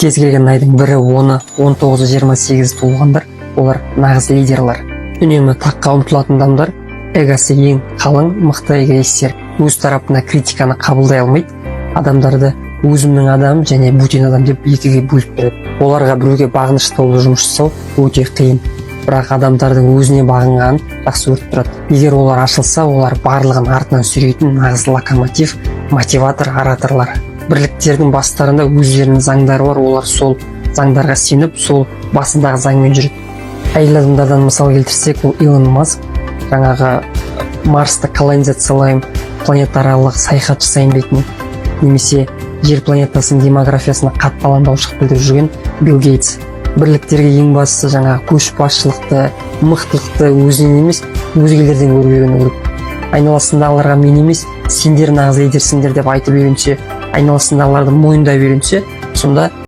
Кез келген айдың 1-і, 10-ы, 19-ы, 28-і туылғандар, олар нағыз лидерлар. Үнемі таққа ұмтылатын адамдар, эгосы ең қалың, мықты эгоисттер. Өз тарапына критиканы қабылдай алмайды. Адамдарды өзімнің адамым және бөтен адам деп екіге бөліп береді. Оларға біреуге бағынышты болып жұмыс жасау өте қиын, бірақ адамдардың өзіне бағынғанын жақсы көріп тұрады. Егер олар ашылса, олар барлығын артынан сүйрейтін нағыз локомотив, мотиватор, ораторлар. Бірліктердің бастарында өздерінің заңдары бар, олар сол заңдарға сеніп, сол басындағы заңмен жүреді. Әйел адамдардан мысал келтірсек, ол Илон Маск, жаңағы Марсты колонизациялаймын, планетаралық саяхат жасаймын дейтін немесе Жер планетасының демографиясына қатты алаңдаушылық білдіріп жүрген Билл Гейтс. Бірліктерге ең бастысы жаңағы көшбасшылықты, мықтылықты өзінен емес, өзгелерден көріп үйрену керек. Айналасындағыларға мен емес, сендер нағыз лидерсіңдер деп айтып үйренсе, айналасындағыларды мойындап үйренсе, сонда